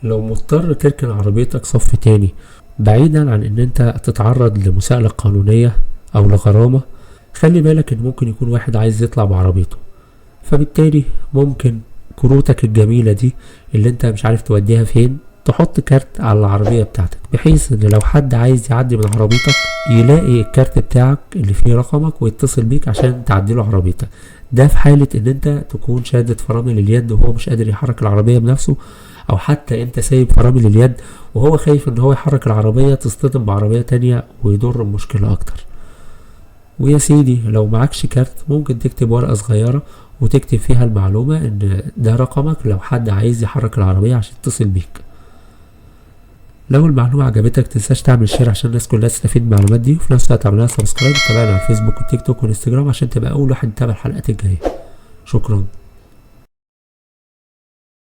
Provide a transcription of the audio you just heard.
لو مضطر تركن عربيتك صف تاني، بعيدا عن ان انت تتعرض لمساءلة قانونية او لغرامة، خلي بالك ان ممكن يكون واحد عايز يطلع بعربيته، فبالتالي ممكن كروتك الجميلة دي اللي انت مش عارف توديها فين تحط كارت على العربية بتاعتك، بحيث ان لو حد عايز يعدي من عربيتك يلاقي الكارت بتاعك اللي فيه رقمك ويتصل بيك عشان تعديله عربيتك. ده في حالة ان انت تكون شادد فرامل اليد وهو مش قادر يحرك العربية بنفسه، او حتى انت سايب فرامل اليد وهو خايف ان هو يحرك العربية تصطدم بعربية تانية ويضر المشكلة اكتر. ويا سيدي لو معكش كارت ممكن تكتب ورقة صغيرة وتكتب فيها المعلومة ان ده رقمك لو حد عايز يحرك العربية عشان يتصل بيك. لو المعلومة عجبتك تنساش تعمل share عشان الناس كلها تستفيد من المعلومات دي، وفي نفس الوقت تعملها subscribe وتابعنا على الفيسبوك والتيك توك والانستجرام عشان تبقى أول واحد تتابع الحلقات الجاية. شكرا.